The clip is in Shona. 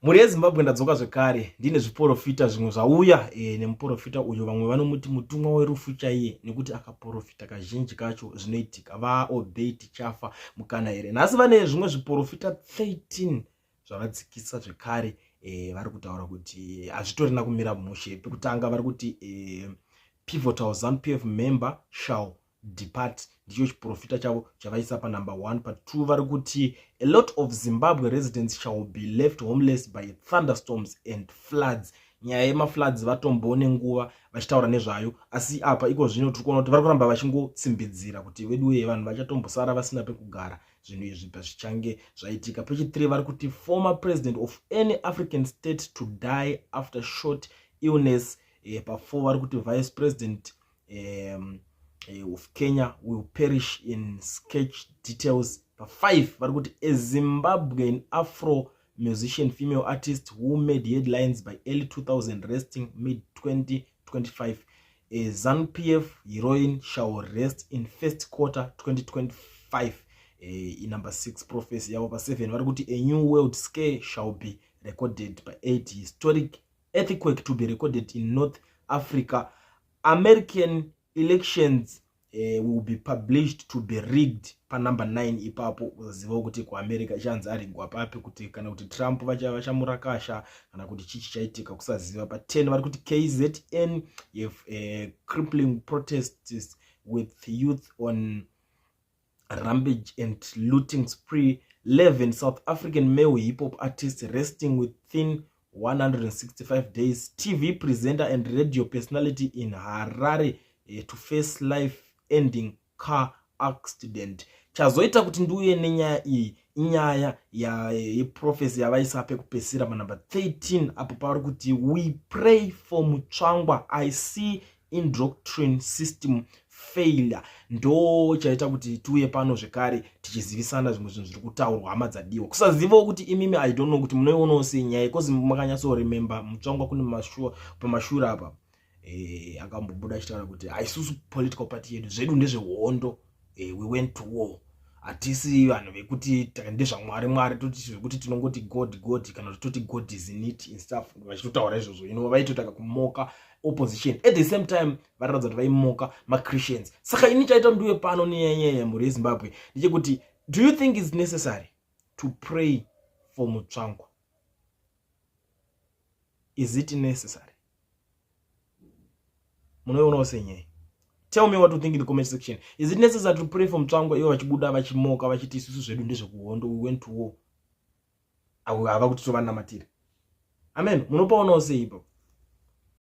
Mhuri yeZimbabwe, ndadzoka zvekare ndine zviporofita zvimwe zvauya nemuporofita uyu. Vamwe vanomuti mutumwa werufu chaiye nekuti akaporofita kazhinji kacho zvinoitika. VaObey Tichafa Mukana here? Nhasi vane zvimwe zviporofita 13 zvavadzikisa zvekare. Vari kutaura kuti hazvitorina kumira mushe. Pekutanga vari kuti pivotal ZANU-PF member shall depart. Ndicho chiprofita chavo chavaisa panumber 1. Pa2 vari kuti a lot of Zimbabwe residents shall be left homeless by thunderstorms and floods. Nyaya yemafloods vatombone nguva vachitaura nezvayo, asi apa iko zvino tiri kuona kuti vari kuramba vachingotsimbidzira kuti veduwe, vanhu vachatombosara vasina pekugara zvinhu izvi pazvichange zvaitika. Pechi3 vari kuti former president of any African state to die after short illness. Pa4 vari kuti vice president of Kenya will perish in sketch details. Pa5 vari kuti a Zimbabwean Afro musician female artist who made headlines by early 2000 resting mid 2025. A ZANU-PF heroine shall rest in first quarter 2025. Inumber 6 prophecy yavo. Pa7 vari kuti a new world scare shall be recorded. Pa8, historic earthquake to be recorded in North Africa. American elections will be published to be rigged. Panumber 9 ipapo, usazivawo kuti kuAmerica ichanzi arigwa papi, kuti kana kuti Trump vachamurakasha kana kuti chichi chaitika, kusaziva. Pa10 vari kuti KZN have crippling protests with youth on rampage and looting spree. 11, South African male hip hop artist resting within 165 days. TV presenter and radio personality in Harare to face life ending car accident. Chazoita kuti ndiuye nenyaya iyi inyaya yeprophecy yavaisa pekupedzisira panumber 13, apo pavari kuti we pray for Mutsvangwa, I see indoctrine system failure. Ndo chaita kuti tiuye pano zvekare tichizivisana zvimwe zvinhu zviri kutaurwa, hama dzadiwa. Kusazivawo kuti imimi, I don't know kuti munoionawo sei nyaya, because makanyatsoremember Mutsvangwa kune pamashure apa akambobuda achitaura kuti haisusu political party yedu, zvedu ndezvehondo, we went to war, hatisi vanhu vekuti ndezvaMwari Mwari, toti zvekuti tinongoti God God kana kuti toti God is in it and stuff. Vachitotaura izvozvo, vaitotaka kumoka opposition. At the same time varatidza kuti vaimoka maChristians. Saka ini chaita ndiwe pano nenyaya yemhuri yeZimbabwe ndechekuti, do you think it's necessary to pray for Mutsvangwa? Is it necessary? Munoionawo senyaya? Tell me what you think in the comment section. Is it necessary to pray for Mutsvangwa, ivo vachibuda vachimoka vachiti isusu zvedu ndezvekuhondo, we went to war? Avo hava kuti tovanamatira. Amen. Munopaonawo sei ipapo?